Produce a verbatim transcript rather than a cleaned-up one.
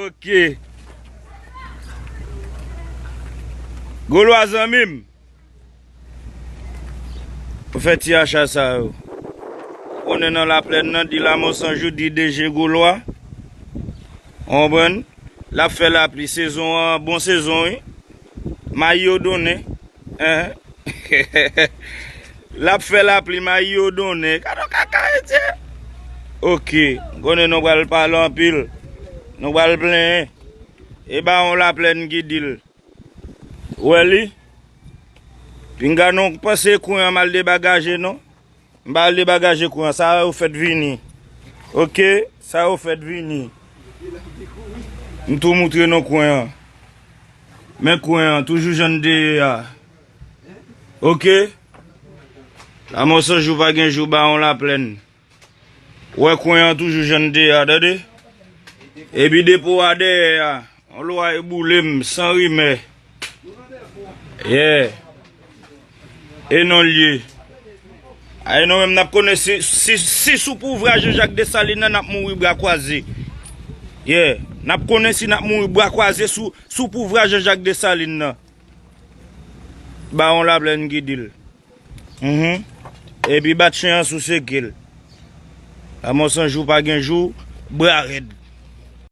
Ok. Golwa zanmi m. Ou fè ti acha sa yo. Konnen nan laplèn nan, di Lamò Sanjou, di D J Golwa. Ou konprann? L ap fè lapli. Sezon an, bon sezon, wi. Mayi yo donnen. Hein? L ap fè lapli, mayi yo donnen. Gade yon kaka, etye. Ok. Konnen nou pral pale anpil. Nou pral plenyen. E Bawon Laplèn ki di l. Ou wè li? Pinga non, panse kwen an m al debagaje non. M pa al debagaje kwen an. Sa yo fèt vini. Ok? Sa yo fèt vini. M tou moutre nou kwen an. Men kwen an, toujou jan n te ye a. Ok? Lamò Sanjou pa gen jou, Bawon Laplèn. Wè kwen an toujou jan n te ye a, tande? Epi depo a dèyè a. Yon lwa e boule m, san rimè. Yeah. E non l ye. Ay, nou menm n ap konnen si, si, si sou pouvwa Jean Jacques Dessalines nan, n ap mouri bra kwaze. Yeah. N ap konnen si n ap mouri bra kwaze sou, sou pouvwa Jean Jacques Dessalines nan. Bawon Laplèn ki di l. Mhm. Epi bat chen an sou seke l. Lamò Sanjou pa gen jou, bra rèd.